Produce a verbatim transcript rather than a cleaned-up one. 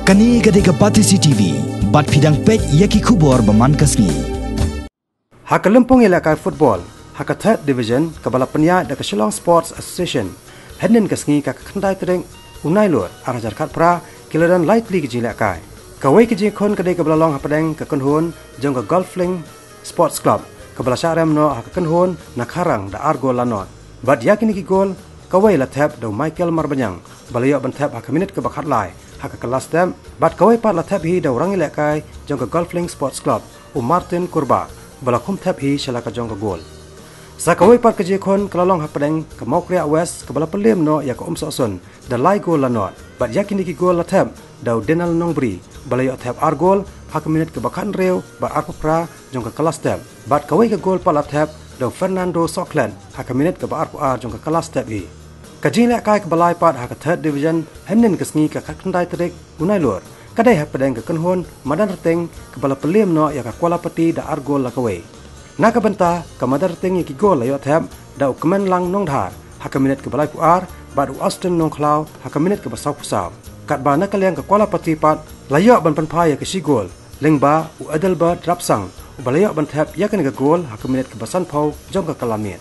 Kane ka dei ka Batesi T V, bad phi dang peit ïa ki khubor ba man ka sngi. Ha ka lympung ïalehkai football ha ka Third Division, kaba la pynïaid da ka Shillong Sports Association, hynnin ka sngi ka khyndai tarik u Nailur ar hajar khatphra, ki la don lai tylli ki jingïalehkai. Kawei ka jingkhun ka dei kaba la long hapdeng ka kynhun jong ka Golflink Sports Club, kaba la shah rem noh ha ka kynhun na Kharang da ar gol la nod. Bad ïa kine ki gol, kawei la thep da u Michael Marbaniang, ba la ïoh ban thep ha ka minit kaba khatlai ha ka kylla step, bad kawei pat la thep hi da u rangïalehkai jong ka Golflink Sports Club, u Martin Kurbah, ba la khum thep hi sha la ka jong ka gol. Sa kawei pat ka jingkhun ka la long hapdeng ka Mawkriah West, kaba la pynliem noh ïa ka Umsohsun da lai gol la nod. Bad ïa kine ki gol la thep da u Denal Nongbri, ba la ïoh thep ar gol ha ka minit kaba khathynriew bad arphew phra jong ka kylla step. Bad kawei ka gol pat la thep da u Fernando Sohkhlet ha ka minit kaba arphew ar jong ka kylla step hi. Ka jingïalehkai kaba lai pat ha ka Third Division hynnin ka sngi ka khyndai tarik u Nailur, ka dei hapdeng ka kynhun Madanrting, kaba la pynliem noh ïa ka Kuala Pati da ar gol la kawei. Na ka bynta ka Madanrting, ïa ki gol la ïoh thep da u Kmenlang Nongdhar ha ka minit kaba laiphew ar, bad u Austin Nongkhlaw ha ka minit kaba sawphew saw. Katba na ka liang ka Kuala Pati pat la ïoh ban pynphai ïa ka shi gol lyngba u Adelbert Rapsang, uba la ïoh ban thep ïa kane ka gol ha ka minit kaba sanphew jong ka kylla miet.